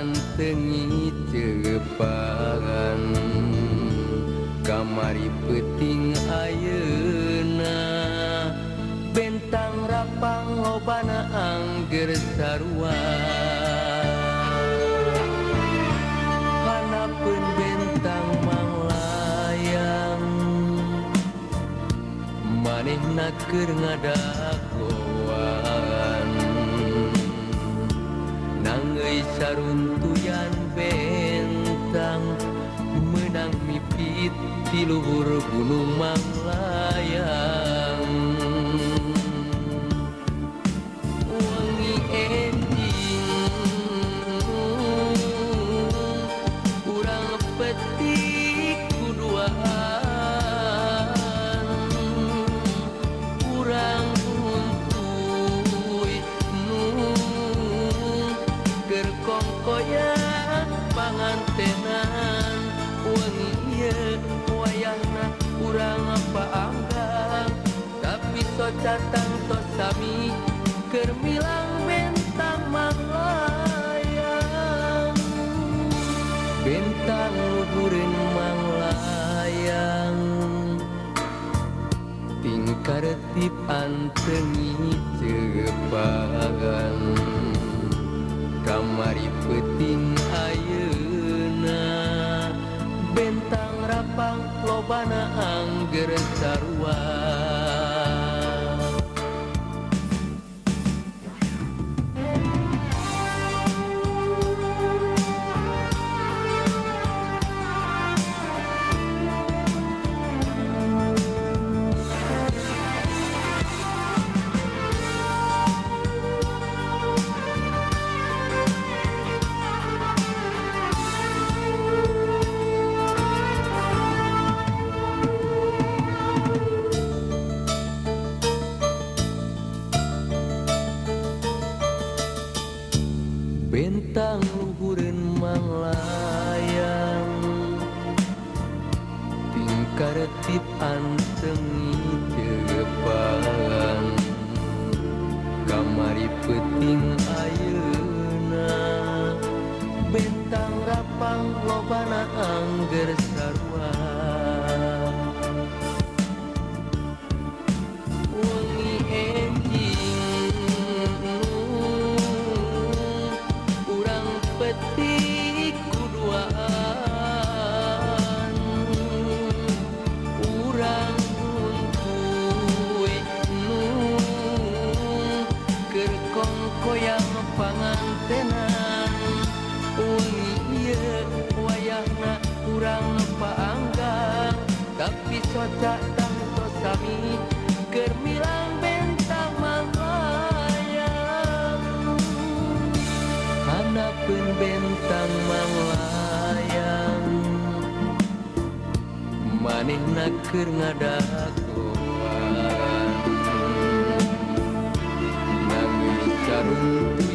antengi cepagan kamari peuting ayeuna bentang rapang lobana angger sarua hanapeun bentang manglayang manehna keur ngadagoan nanggeui saruntuyan bentang menang mipit di luhur gunung manglayang wengi enjing urang petik kuduaan urang huntuy nu keur kongkoyan pangantenan wengi ieu wayahna urang paanggang tapi soca tangtos sami keur milang bentang manglayang bentang luhureun manglayang tingkaretip antengi cepagan kamari peuting ayeuna bentang rapang lobana angger sarua. Bentang luhureun manglayang tingkaretip antengi cepagan kamari peuting ayeuna bentang rapang lobana angger sarua wengi enjing urang petik kuduaan urang huntuy nu keur kongkoyang pangantenan wengi ieu wayahna urang paanggang tapi soca tangtos sami keur milang bentang manglayang hanapeun bentang manglayang manehna keur ngadagoan nanggeui saruntuyan.